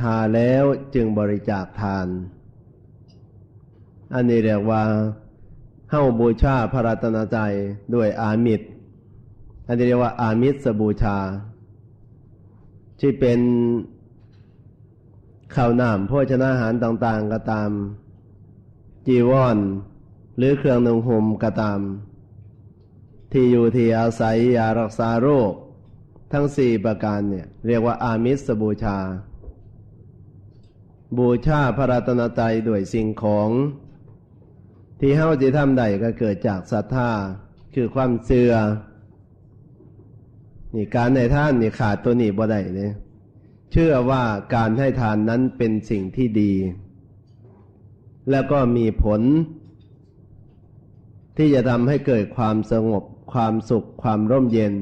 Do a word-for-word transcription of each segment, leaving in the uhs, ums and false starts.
ทาแล้วจึงบริจาคทาน อันนี้เรียกว่าเฮาบูชาพระรัตนตรัยด้วยอามิส อันนี้เรียกว่าอามิสบูชา ที่เป็นข้าวน้ำโภชนาหารต่างๆ ก็ตาม จีวร หรือเครื่องนุ่งห่มก็ตาม ที่อยู่ที่อาศัย ยารักษาโรค ทั้งสี่ประการเนี่ย เรียกว่าอามิสบูชา บูชาพระรัตนตรัยด้วยสิ่งของ ที่เฮาสิทำได้ก็เกิดจากศรัทธา คือความเชื่อ นี่การให้ทานนี่ขาดตัวนี้บ่ได้เลย เชื่อว่าการให้ทานนั้นเป็นสิ่งที่ดี แล้วก็มีผล ที่จะทำให้เกิดความสงบ ความสุข ความร่มเย็น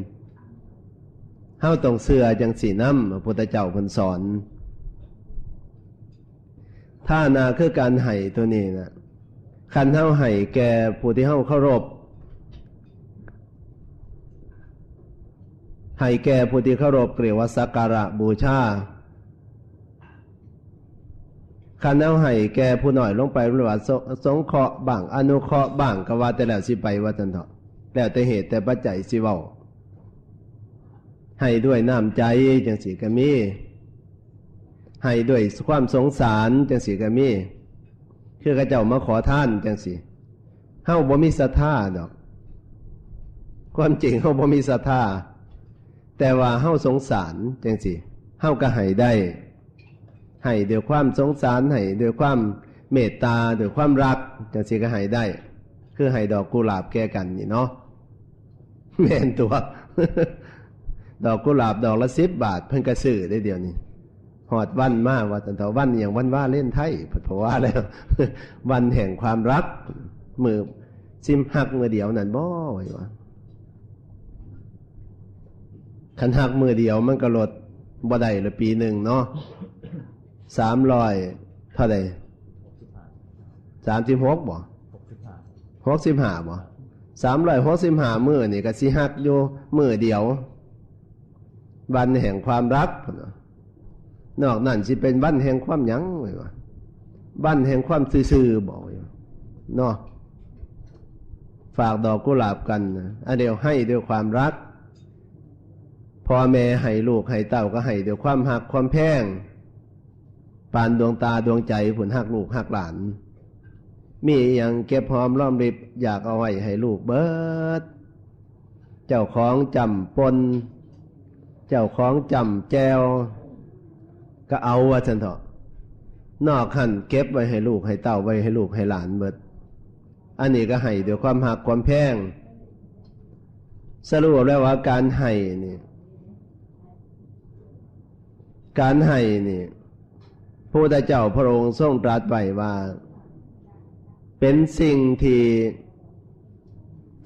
เฮาต้องเชื่อจังซี่นำ พระพุทธเจ้าเพิ่นสอน ทานะคือการให้ตัวนี้นะ คันเฮาให้แก่ผู้ที่เฮาเคารพ ให้แก่ผู้ที่เคารพเรียกว่าสักการะบูชา คันเฮาให้แก่ผู้น้อยลงไป เรียกว่าส- สงเคราะห์บ้าง อนุเคราะห์บ้าง ก็ว่าแต่แล้วสิไป ว่าซั่นเถาะ แล้วแต่เหตุแต่ปัจจัยสิเว้า ให้ด้วยน้ำใจจังซี่ก็มี ให้ด้วยความสงสารจังซี่ก็มี คือเขาเจ้ามาขอทานจังซี่ เฮาบ่มีศรัทธาดอก ความจริงเฮาบ่มีศรัทธา แต่ว่าเฮาสงสารจังซี่ เฮาก็ให้ได้ ให้ด้วยความสงสาร ให้ด้วยความเมตตา ด้วยความรัก จังซี่ก็ให้ได้ คือให้ดอกกุหลาบแก่กันนี่เนาะ แม่นตัว ดอกกุหลาบดอกละสิบบาท เพิ่นก็ซื้อได้เดี๋ยวนี้ ฮอดวันมา ว่าซั่นเถาะ วันหยัง วันวาเลนไทน์ เพิ่นว่าแล้ว วันแห่งความรัก มื้อสิฮักมื้อเดียวนั่นบ่ ว่าว่า คันฮักมื้อเดียวมันก็ลดบ่ได้ละปีหนึ่งเนาะ สามร้อย เท่าใด สามสิบหก บ่ หกสิบห้า บ่ สามร้อยหกสิบห้า มื้อนี่ก็สิฮักอยู่มื้อเดียว วันแห่งความรัก นอกนั้นสิเป็นวันแห่งความหยัง ว่าว่า วันแห่งความซื่อๆ บ่ ว่าว่า เนาะ ฝากดอกกุหลาบกันนะ อันเดียวให้ด้วยความรัก พ่อแม่ให้ลูกให้เต้าก็ให้ด้วยความฮักความแพง ปานดวงตาดวงใจพุ้น ฮักลูกฮักหลาน มีอิหยังเก็บหอมรอมริบ อยากเอาไว้ให้ลูกเบิด เจ้าของจ้ำป่น เจ้าของจ้ำแจ่ว ก็เอา ว่าซั่นเถาะ นอกหั้นเก็บไว้ให้ลูกให้เต้า ไว้ให้ลูกให้หลานเบิด อันนี้ก็ให้ด้วยความฮักความแพง สรุปแล้วว่าการให้นี่ การให้นี่ พระพุทธเจ้าพระองค์ทรงตรัสไว้ว่า เป็นสิ่งที่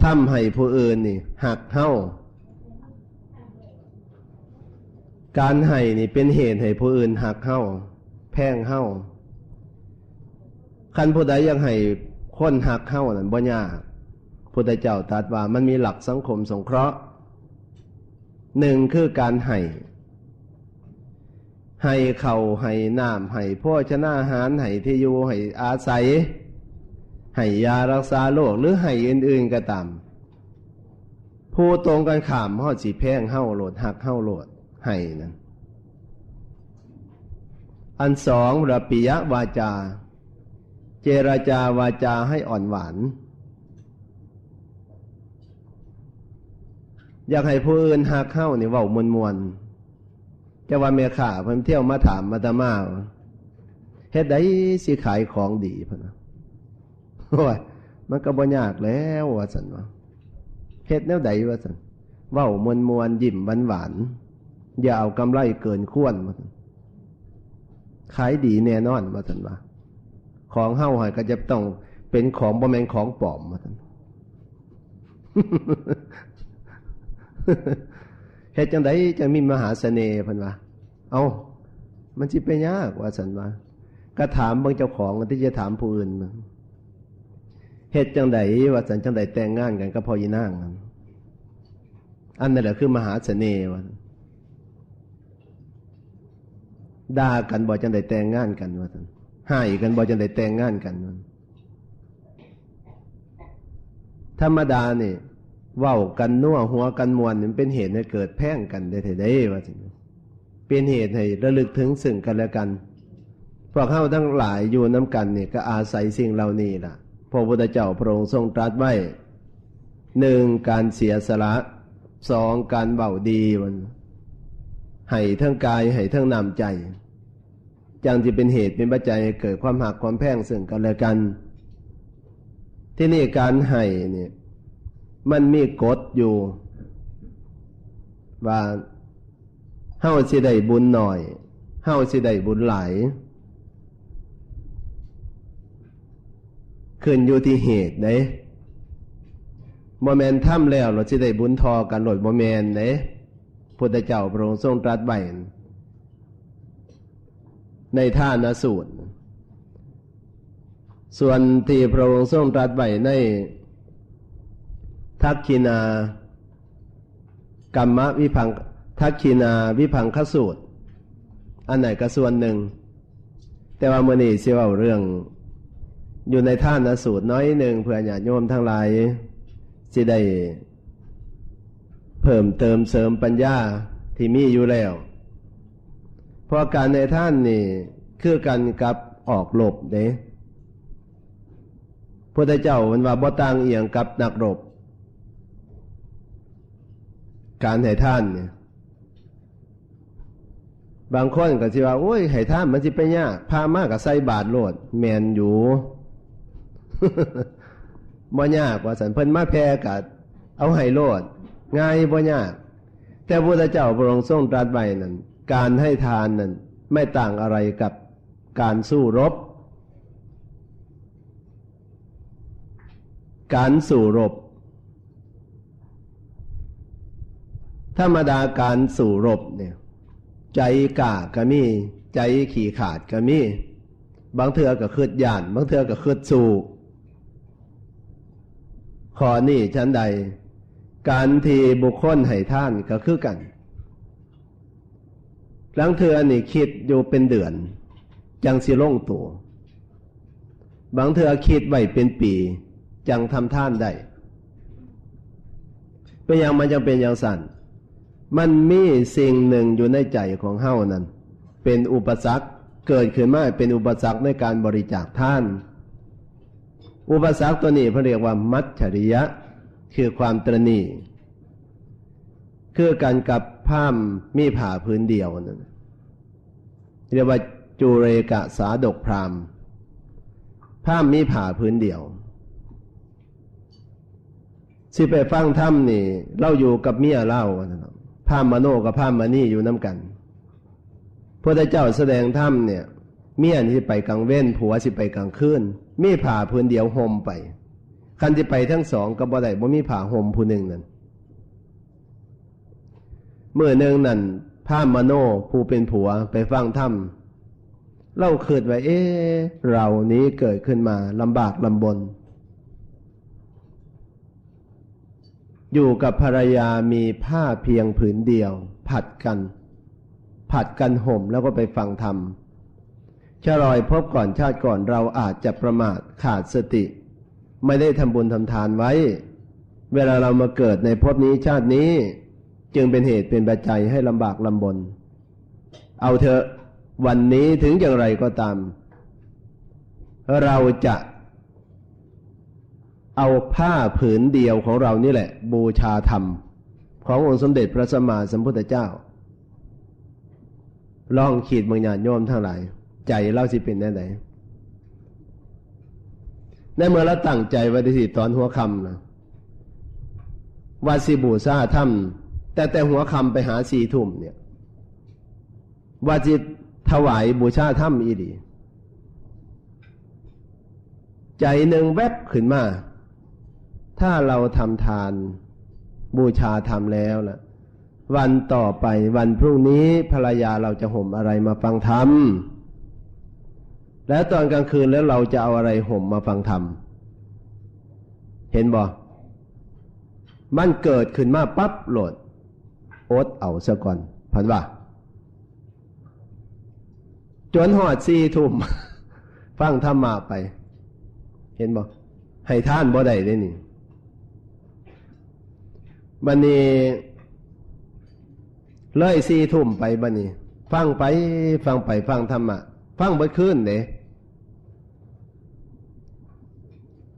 ทำให้ผู้อื่นนี่ฮักเฮา การให้นี่เป็นเหตุให้ผู้อื่นฮักเฮา แพงเฮา คันผู้ใดอยากให้คนฮักเฮานั่นบ่ยาก พุทธเจ้าตรัสว่ามันมีหลักสังคมสงเคราะห์ หนึ่งคือการให้ ให้ข้าว ให้น้ำ ให้โภชนาหาร ให้ที่อยู่ ให้อาศัย ให้ยารักษาโรค หรือให้อื่นๆ ก็ตาม ผู้ตรงกันข้ามเฮาสิแพงเฮาโลด ฮักเฮาโลด ให้นั่น อันสอง ระปิยวาจา เจรจาวาจาให้อ่อนหวาน อยากให้ผู้อื่นฮักเฮานี่เว้ามวนๆ แต่ว่าแม่ค้าเพิ่นเที่ยวมาถามอาตมา เฮ็ดใดสิขายของดี เพิ่นว่า โอ้ย มันก็บ่ยากแล้ว ว่าซั่นว่า เฮ็ดแนวใด ว่าซั่น เว้ามวนๆ ยิ้มหวานๆ อย่าเอากำไรเกินควร ว่าซั่น ขายดีแน่นอน ว่าซั่นว่า ของเฮาหั่นก็จะต้องเป็นของ บ่แม่นของปลอม ว่าซั่น เฮ็ดจั่งใดจั่งมีมหาเสน่ห์ เพิ่นว่า เอ้า มันสิไปยาก ว่าซั่นว่า ก็ถามเบิ่งเจ้าของ ที่จะถามผู้อื่น เฮ็ดจั่งใด ว่าซั่น จั่งใดแต่งงานกันกับพ่ออีนางนั่น อันนั้นแหละคือมหาเสน่ห์ ว่า ด่ากันบ่จั่งใดแต่งงานกันว่าซั่น ฮ้ายกันบ่จั่งใดแต่งงานกันว่าซั่น ธรรมดานี่ เว้ากันนัวหัวกันม่วนนี่มันเป็นเหตุให้เกิดแพงกันได้แท้เด้ว่าซั่น เป็นเหตุให้ระลึกถึงซึ่งกันและกัน พวกเฮาทั้งหลายอยู่นำกันนี่ก็อาศัยสิ่งเหล่านี้ล่ะ พระพุทธเจ้าพระองค์ทรงตรัสไว้ หนึ่ง การเสียสละ สอง การเว้าดี ว่าซั่น ให้ทั้งกาย ให้ทั้งน้ำใจ จั่งสิเป็นเหตุเป็นปัจจัยให้เกิดความฮักความแพงซึ่งกันและกัน ทีนี้การให้นี่ มันมีกฎอยู่ ว่าเฮาสิได้บุญน้อย เฮาสิได้บุญหลาย ขึ้นอยู่ที่เหตุเด้ บ่แม่นทำแล้วเราสิได้บุญท่อกันโลด บ่แม่นเด้ พุทธเจ้าพระองค์ทรงตรัสไว้ ในทานสูตร ส่วนที่พระองค์ทรงตรัสไว้ในทักขิณา กรรมวิภัง ทักขิณาวิภังคสูตร อันไหนก็ส่วนหนึ่ง แต่ว่ามื้อนี้สิเว้าเรื่อง อยู่ในทานสูตรน้อยหนึ่ง เพื่อญาติโยมทั้งหลายสิได้ เพิ่มเติมเสริมปัญญาที่มีอยู่แล้ว เพราะการให้ทานนี่คือกันกับออกรบเด้ พุทธเจ้าเพิ่นว่าบ่ต่างอิหยังกับนักรบ การให้ทานนี่ บางคนก็สิว่า โอ้ย ให้ทานมันสิไปยาก พระมาก็ใส่บาตรโลด แม่นอยู่ บ่ยากว่าซั่น เพิ่นมาแผ่ก็เอาให้โลด ง่ายบ่ยาก แต่พระพุทธเจ้าพระองค์ทรงตรัสไว้นั่น การให้ทานนั่นไม่ต่างอะไรกับการสู้รบ การสู้รบ ธรรมดาการสู้รบเนี่ย ใจกล้าก็มี ใจขี้ขลาดก็มี บางเทื่อก็คิดย้าน บางเทื่อก็คิดสู้ ข้อนี้ฉันใด การที่บุคคลให้ทานก็คือกัน ลางเทื่อนี่คิดอยู่เป็นเดือน จั่งสิลงตัว บางเทื่อคิดไว้เป็นปี จั่งทำทานได้ เป็นหยังมันจั่งเป็นจั่งซั่น มันมีสิ่งหนึ่งอยู่ในใจของเฮานั่น เป็นอุปสรรค เกิดขึ้นมาเป็นอุปสรรคในการบริจาคทาน อุปสรรคตัวนี้เพิ่นเรียกว่ามัจฉริยะ คือความตระหนี่ คือกันกับพราหมณ์มีผ้าผืนเดียวนั่น เรียกว่าจุเรกสาดกพราหมณ์ พราหมณ์มีผ้าผืนเดียว สิไปฟังธรรมนี่ ลาวอยู่กับเมียลาว พราหมณ์มโนกับพราหมณ์มณีอยู่นำกัน พุทธเจ้าแสดงธรรมเนี่ย เมียนี่สิไปกลางเว็น ผัวสิไปกลางคืน มีผ้าผืนเดียวห่มไป คันสิไปทั้งสองก็บ่ได้ บ่มีผ้าห่มผู้หนึ่งนั่น มื้อหนึ่งนั่น พราหมณ์มโนผู้เป็นผัวไปฟังธรรม ลาวคิดว่า เอ๊ะ เรานี้เกิดขึ้นมาลำบากลำบน อยู่กับภรรยามีผ้าเพียงผืนเดียว ผัดกัน ผัดกันห่มแล้วก็ไปฟังธรรม ชะลอยภพก่อนชาติก่อนเราอาจจะประมาทขาดสติ ไม่ได้ทำบุญทำทานไว้ เวลาเรามาเกิดในภพนี้ชาตินี้ จึงเป็นเหตุเป็นปัจจัยให้ลำบากลำบน เอาเถอะ วันนี้ถึงอย่างไรก็ตาม เราจะ เอาผ้าผืนเดียวของเรานี่แหละ บูชาธรรม ขององค์สมเด็จพระสัมมาสัมพุทธเจ้า ลองคิดเบิ่งญาติโยมทั้งหลาย ใจลาวสิเป็นแนวใด ในเมื่อลาวตั้งใจไว้ที่ตอนหัวค่ำนะ ว่าสิบูชาธรรม แต่แต่หัวค่ำไปหาสี่ทุ่มเนี่ย ว่าสิถวายบูชาธรรมอีหลี ใจหนึ่งแวบขึ้นมา ถ้าเราทำทานบูชาธรรมแล้วล่ะ วันต่อไปวันพรุ่งนี้ภรรยาเราจะห่มอะไรมาฟังธรรม และตอนกลางคืนแล้วเราจะเอาอะไรห่มมาฟังธรรม เห็นบ่ มันเกิดขึ้นมาปั๊บโลด อดเอาซะก่อน พันว่า จนฮอดสี่ทุ่ม ฟังธรรมะไป เห็นบ่ ให้ทานบ่ได้เด้นี่ บัดนี้ เลยสี่ทุ่มไปบัดนี้ ฟังไป ฟังไป ฟังธรรมะ ฟังเบิดคืนเด้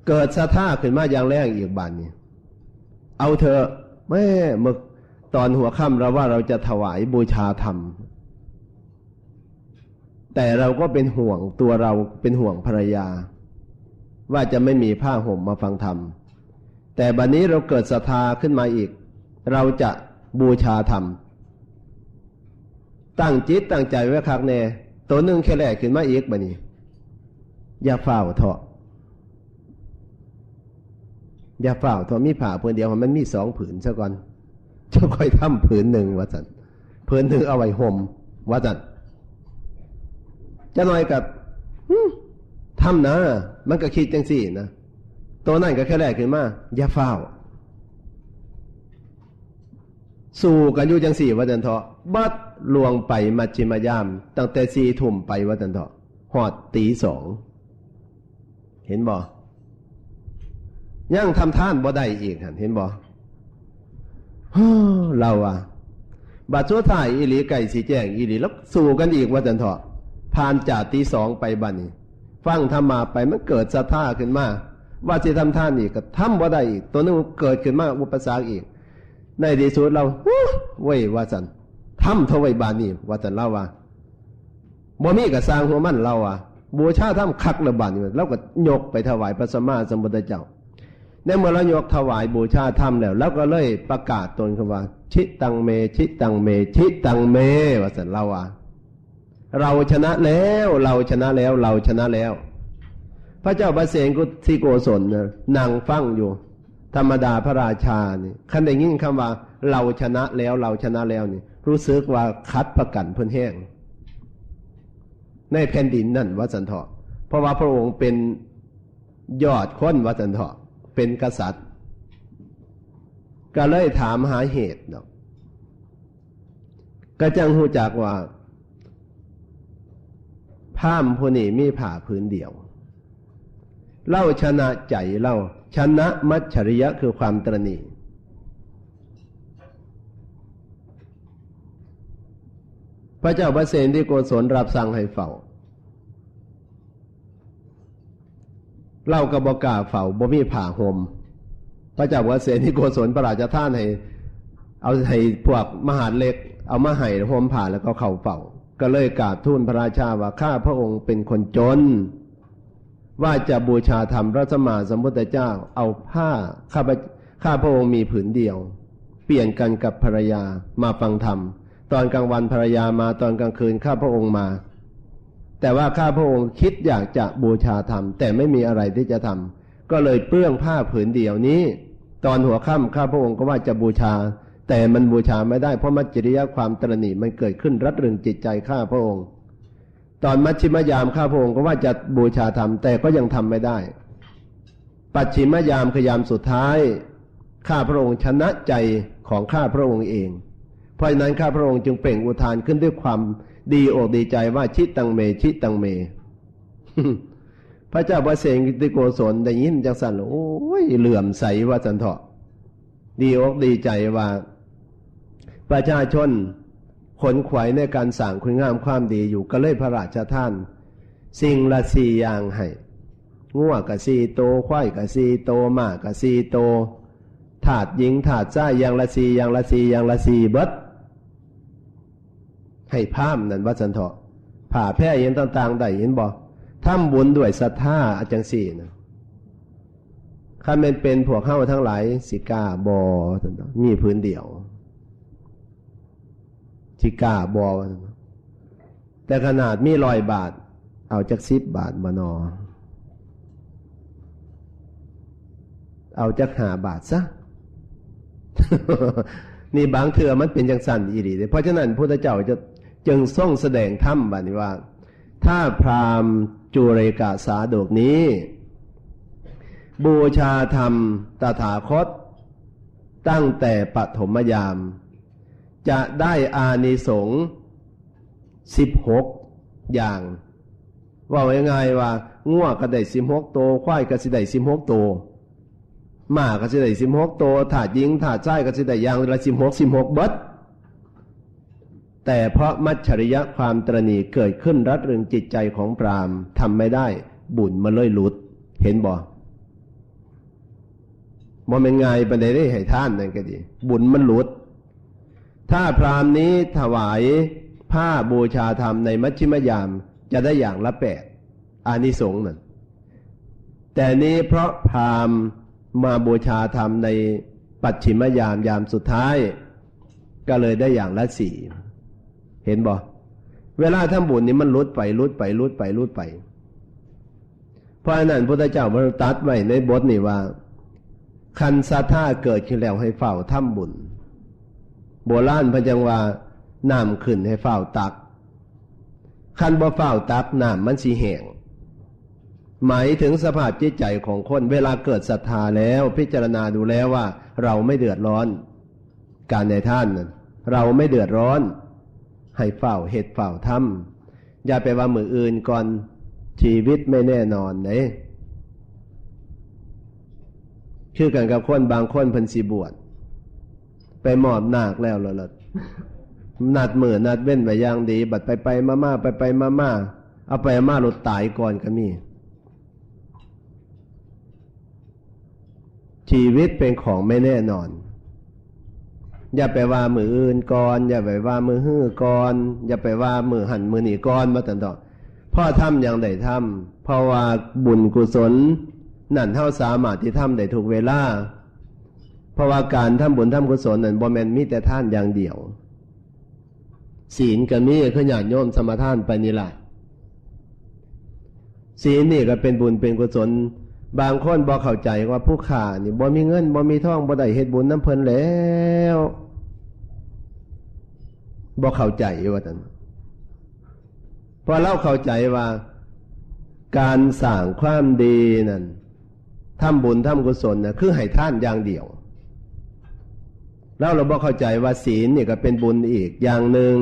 เกิดศรัทธาขึ้นมาอย่างแรงอีกบัดนี้ เอาเถอะ แม่ เมื่อตอนหัวค่ำเราว่าเราจะถวายบูชาธรรม แต่เราก็เป็นห่วงตัวเรา เป็นห่วงภรรยา ว่าจะไม่มีผ้าห่มมาฟังธรรม แต่บัดนี้เราเกิดศรัทธาขึ้นมาอีก เราจะบูชาธรรม ตั้งจิตตั้งใจไว้คักแน่ ตัวหนึ่งแค่แรกขึ้นมาอีกบัดนี้ อย่าฟ้าวเถาะ อย่าฟ้าวเถาะ มีผ้าผืนเดียว มันมีสองผืนซะก่อน เจ้าค่อยทำผืนหนึ่งว่าซั่น ผืนหนึ่งเอาไว้ห่ม ว่าซั่น จะน้อยกับ "หึ ทำนะ" มันก็คิดจังซี่นะ ตัวนั้นก็แค่แรกขึ้นมา "อย่าฟ้าว สู้กันอยู่จังซี่" ว่าซั่นเถาะ บัดล่วงไปมัชฌิมยาม ตั้งแต่สี่ทุ่มไป ว่าซั่นเถาะ ฮอดตีสอง เห็นบ่ ยังทำทานบ่ได้อีกหั่น เห็นบ่ เราว่า บัดสุดท้ายอีหลี ใกล้สิแจ้งอีหลี แล้วสู้กันอีก ว่าซั่นเถาะ ผ่านจากตีสองไปบัดนี้ ฟังธรรมะไป มันเกิดศรัทธาขึ้นมา ว่าสิทำทานอีก ก็ทำบ่ได้อีก ตัวหนึ่งเกิดขึ้นมาอุปสรรคอีก ในที่สุดเรา "ฮู้ เว้ย" ว่าซั่น "ทำเถาะเว้ยบาดนี้" ว่าซั่น เราว่า "บ่มีก็ซ่างหัวมัน" เราว่า "บูชาธรรมคักแล้วบาดนี้" เราก็ยกไปถวายพระสัมมาสัมพุทธเจ้า ในเมื่อเรายกถวายบูชาธรรมแล้ว เราก็เลยประกาศตนขึ้นว่า "จิตตังเม จิตตังเม จิตตังเม" ว่าซั่น เราว่า "เราชนะแล้ว เราชนะแล้ว เราชนะแล้ว" พระเจ้าประเสนที่โกศลนะ นั่งฟังอยู่ ธรรมดาพระราชานี่ คันได้ยินคำว่า "เราชนะแล้ว เราชนะแล้ว" นี่ รู้สึกว่าขัดพระกันเพิ่นแฮง ในแผ่นดินนั่น ว่าซั่นเถาะ เพราะว่าพระองค์เป็นยอดคน ว่าซั่นเถาะ เป็นกษัตริย์ ก็เลยถามหาเหตุเนาะ ก็จั่งฮู้จักว่า พราหมณ์ผู้นี้มีผ้าผืนเดียว เล่าชนะใจเล่า ชนะมัจฉริยะคือความตระหนี่ พระเจ้าประเสนที่โกศลรับสั่งให้เฝ้า เล่าก็บ่กล้าเฝ้า บ่มีผ้าห่ม พระเจ้าประเสนที่โกศลพระราชทานให้ เอาให้พวกมหาดเล็ก เอามาให้ห่มผ้าแล้วก็เข้าเฝ้า ก็เลยกราบทูลพระราชาว่า "ข้าพระองค์เป็นคนจน ว่าจะบูชาธรรมพระสัมมาสัมพุทธเจ้า เอาผ้า ข้าพระ ข้าพระองค์มีผืนเดียว เปลี่ยนกันกับภรรยามาฟังธรรม ตอนกลางวันภรรยามา ตอนกลางคืนข้าพระองค์มา แต่ว่าข้าพระองค์คิดอยากจะบูชาธรรม แต่ไม่มีอะไรที่จะทำ ก็เลยเปลื้องผ้าผืนเดียวนี้ ตอนหัวค่ำข้าพระองค์ก็ว่าจะบูชา แต่มันบูชาไม่ได้ เพราะมัจฉริยะความตระหนี่มันเกิดขึ้นรัดรึงจิตใจข้าพระองค์ ตอนมัชฌิมยามข้าพระองค์ก็ว่าจะบูชาธรรม แต่ก็ยังทำไม่ได้ ปัจฉิมยามคือยามสุดท้าย ข้าพระองค์ชนะใจของข้าพระองค์เอง เพราะฉะนั้นข้าพระองค์จึงเปล่งอุทานขึ้นด้วยความดีอกดีใจว่า จิตตังเม จิตตังเม" พระเจ้าประเสนที่โกศลได้ยินจังซั่น โอ้ย เหลื่อมใส ว่าซั่นเถาะ ดีอกดีใจว่า ประชาชนขนขวายในการสร้างคุณงามความดีอยู่ ก็เลยพระราชทานสิ่งละสี่อย่างให้ งัวก็สี่โต ควายก็สี่โต ม้าก็สี่โต ทาสหญิงทาสชายอย่างละสี่ อย่างละสี่ อย่างละสี่ เบิด ให้พราหมณ์นั่น ว่าซั่นเถาะ ผ้าแพรอิหยังต่างๆ ได้ เห็นบ่ ทำบุญด้วยศรัทธาจังซี่นะ คันแม่นเป็นพวกเฮาทั้งหลาย สิกล้าบ่ ซั่นเถาะ มีผืนเดียว สิกล้าบ่ ว่าซั่นเถาะ แต่ขนาดมีร้อยบาท เอาจักสิบบาทบ่นอ เอาจักห้าบาทซะ นี่บางเทื่อมันเป็นจังซั่นอีหลีเด้ เพราะฉะนั้นพุทธเจ้าจะจึงทรงแสดงธรรมบัดนี้ว่า ถ้าพราหมณ์จุเรกาสาดกนี้ บูชาธรรมตถาคต ตั้งแต่ปฐมยาม จะได้อานิสงส์สิบหก อย่าง เว้าง่ายๆว่า งัวก็ได้สิบหกโต ควายก็สิได้สิบหกโต ม้าก็สิได้สิบหกโต ทาสหญิงทาสชายก็สิได้อย่างละสิบหก สิบหกเบิด แต่เพราะมัจฉริยะความตระหนี่เกิดขึ้นรัดรึงจิตใจของพราหมณ์ ทำไม่ได้ บุญมันเลยหลุด เห็นบ่ บ่แม่นง่ายปานใดเด้ ให้ทานนั่นก็ดี บุญมันหลุด ถ้าพราหมณ์นี้ถวายผ้าบูชาธรรมในมัชฌิมยาม จะได้อย่างละแปด อานิสงส์นั่น แต่นี้เพราะพราหมณ์มาบูชาธรรมในปัจฉิมยาม ยามสุดท้าย ก็เลยได้อย่างละสี่ เห็นบ่ เวลาทำบุญนี่มันหลุดไป หลุดไป หลุดไป หลุดไป เพราะฉะนั้นพุทธเจ้ามันตรัสไว้ในบทนี้ว่า คันศรัทธาเกิดขึ้นแล้วให้ฟ้าวทำบุญ โบราณเพิ่นจั่งว่า น้ำขึ้นให้ฟ้าวตัก คันบ่ฟ้าวตัก น้ำมันสิแห้ง หมายถึงสภาพจิตใจของคน เวลาเกิดศรัทธาแล้ว พิจารณาดูแล้วว่าเราไม่เดือดร้อน การให้ทานนั้น เราไม่เดือดร้อน ให้ฟ้าวเฮ็ดฟ้าวทำ อย่าไปว่ามื้ออื่นก่อน ชีวิตไม่แน่นอนเด้ คือกันกับคนบางคนเพิ่นสิบวช ไปมอบนาคแล้ว แล้ว แล้วนัดมื้อนัดเว้นไว้อย่างดี บัดไปไปมามา ไปไปมามา เอาไปเอามาหลุดตายก่อนก็มี ชีวิตเป็นของไม่แน่นอน อย่าไปว่ามื้ออื่นก่อน อย่าไปว่ามื้อฮื้อก่อน อย่าไปว่ามื้อหั่นมื้อนี้ก่อน ว่าซั่นเถาะ เพราะทำอย่างใดทำ เพราะว่าบุญกุศลนั่นเฮาสามารถที่ทำได้ทุกเวลา เพราะว่าการทำบุญทำกุศลนั่นบ่แม่นมีแต่ทานอย่างเดียว ศีลก็มี คือญาติโยมสมาทานไปนี่ล่ะ ศีลนี่ก็เป็นบุญเป็นกุศล บางคนบ่เข้าใจว่าผู้ข้านี่บ่มีเงินบ่มีทอง บ่ได้เฮ็ดบุญนำเพิ่นแล้ว บ่เข้าใจว่าซั่น เพราะเราเข้าใจว่าการสร้างความดีนั่น ทำบุญทำกุศลน่ะ คือให้ทานอย่างเดียว เรา เราบ่เข้าใจว่าศีลนี่ก็เป็นบุญอีกอย่างหนึ่ง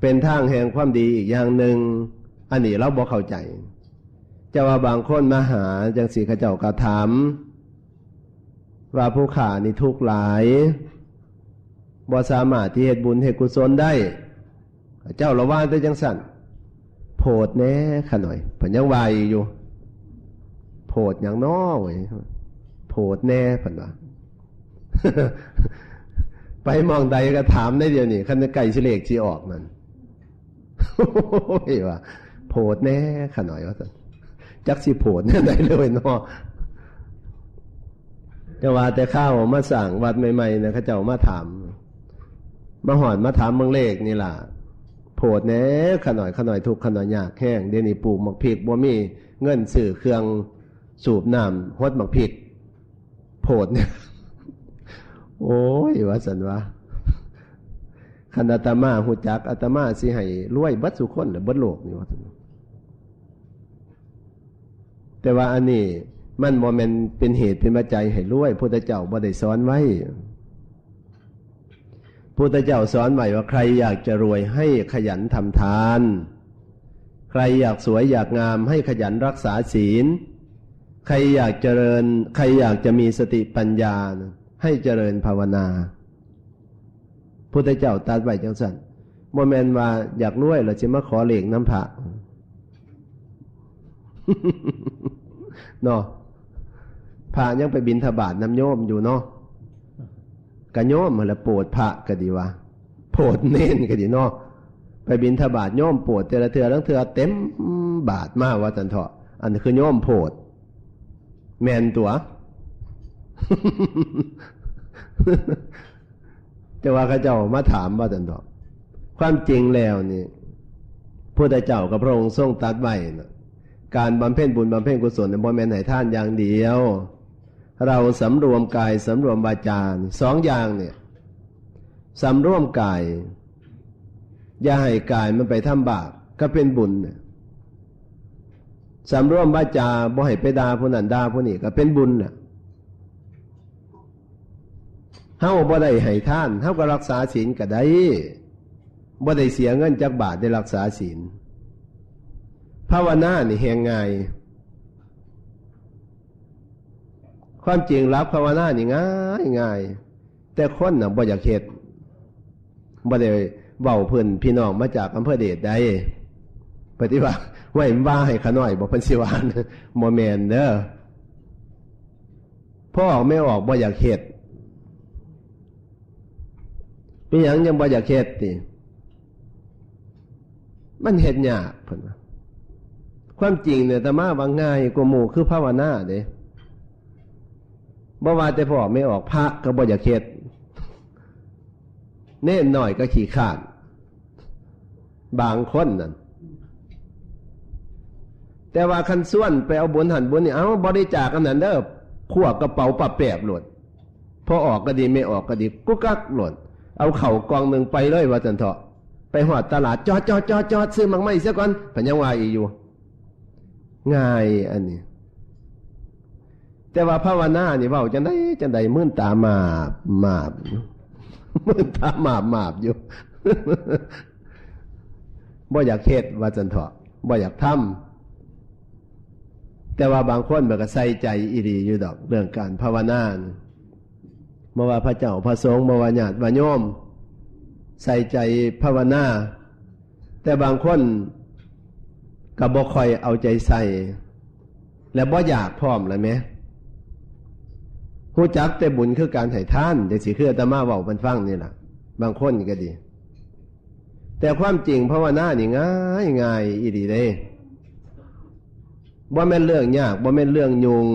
เป็นทางแห่งความดีอีกอย่างหนึ่ง อันนี้เราบ่เข้าใจ แต่ว่าบางคนมาหาจั่งซี้ เขาเจ้าก็ถาม ว่าผู้ข้านี่ทุกข์หลาย บ่สามารถที่เฮ็ดบุญเฮ็ดกุศลได้ เจ้าละว่าแต่จั่งซั่น โผดแหน่ข้าน้อย เพิ่นยังว่าอีกอยู่ โผดหยังน้อเว้ย โผดแหน่เพิ่นว่า ไปหม่องใดก็ถามได้เดี๋ยวนี้ คันใกล้สิเลขสิออกนั่น โอ้ย ว่า โผดแหน่ข้าน้อย ว่าซั่น จักสิโผดแนวใดเลยเนาะ แต่ว่าแต่ข้าวมาสร้างวัดใหม่ๆนะ เขาเจ้ามาถาม มาฮอดมาถามเบิ่งเลขนี่ล่ะ โผดแหน่ข้าน้อย ข้าน้อยทุกข์ ข้าน้อยยากแฮง เดี๋ยวนี้ปลูกหมากพริกบ่มีเงินซื้อเครื่องสูบน้ำหดหมากพริก โผดแหน่ โอ้ย ว่าซั่นวะ คันอาตมาฮู้จัก อาตมาสิให้รวยเบิดซุคนและเบิดโลกนี่ ว่าซั่น แต่ว่าอันนี้มันบ่แม่นเป็นเหตุเป็นปัจจัยให้รวย พุทธเจ้าบ่ได้สอนไว้ พุทธเจ้าสอนไว้ว่าใครอยากจะรวยให้ขยันทำทาน ใครอยากสวยอยากงามให้ขยันรักษาศีล ใครอยากเจริญ ใครอยากจะมีสติปัญญา ให้เจริญภาวนา พุทธเจ้าตรัสไว้จั่งซั่น บ่แม่นว่าอยากรวยแล้วสิมาขอเลขนำพระ เนาะ พระยังไปบิณฑบาตนำโยมอยู่เนาะ กะโยมหั่นละโผดพระก็ดีวะ โผดเณรก็ดีเนาะ ไปบิณฑบาตโยมโผดแต่ละเทื่อ ลางเทื่อเต็มบาตรมา ว่าซั่นเถาะ อันนี้คือโยมโผด แม่นตั๋ว แต่ว่าเขาเจ้ามาถาม ว่าซั่นเถาะ ความจริงแล้วนี่ พุทธเจ้ากับพระองค์ทรงตรัสไว้นะ การบำเพ็ญบุญบำเพ็ญกุศลเนี่ยบ่แม่นให้ทานอย่างเดียว เราสำรวมกายสำรวมวาจานี่ สองอย่างเนี่ย สำรวมกาย อย่าให้กายมันไปทำบาป ก็เป็นบุญเนี่ย สำรวมวาจา บ่ให้ไปด่าผู้นั้นด่าผู้นี้ ก็เป็นบุญน่ะ เฮาบ่ได้ให้ทาน เฮาก็รักษาศีลก็ได้ บ่ได้เสียเงินจักบาทได้รักษาศีล ภาวนานี่แฮงง่าย ความจริงหลักภาวนานี่ง่ายง่าย แต่คนน่ะบ่อยากเฮ็ด บ่ได้เว้าพื้นพี่น้องมาจากอำเภอเดชได้ ปฏิบัติไว้ว่าให้ขาน้อยบ่ เพิ่นสิว่า บ่แม่นเด้อ พ่อออกแม่ออกบ่อยากเฮ็ด เป็นหยังยังบ่อยากเฮ็ดติ มันเฮ็ดยากเพิ่นว่า ความจริงเนี่ยอาตมาว่าง่ายกว่าหมู่คือภาวนาเด้ บ่ว่าแต่พ่อออกแม่ออก พระก็บ่อยากเฮ็ด เณรน้อยก็ขี้คร้าน บางคนนั่น แต่ว่าคันชวนไปเอาบุญหั่นบุญนี่ เอาบริจาคอันนั้นเด้อ ขวบกระเป๋าปะแปบโลด พ่อออกก็ดีแม่ออกก็ดี กุ๊กกักโลด เอาเข้ากล่องหนึ่งไปเลยว่าซั่นเถาะ ไปฮอดตลาด จอดจอดจอดจอด ซื้อหมากไม้เสียก่อน เพิ่นยังว่าอีกอยู่ ง่ายอันนี้ แต่ว่าภาวนานี่เว้าจังใดจังใด มื่นตามาบมาบ มื่นตามาบมาบอยู่ บ่อยากเฮ็ดว่าซั่นเถาะ บ่อยากทำ แต่ว่าบางคนมันก็ใส่ใจอีหลีอยู่ดอก เรื่องการภาวนานี่ บ่ว่าพระเจ้าพระสงฆ์ บ่ว่าญาติว่าโยม ใส่ใจภาวนา แต่บางคนก็บ่ค่อยเอาใจใส่ และบ่อยากพร้อมล่ะแหม ฮู้จักแต่บุญคือการให้ทาน จั่งซี้ คืออาตมาเว้าเพิ่นฟังนี่ล่ะ บางคนก็ดี แต่ความจริงภาวนานี่ง่ายง่ายอีหลีเด้ บ่แม่นเรื่องยาก บ่แม่นเรื่องยุ่ง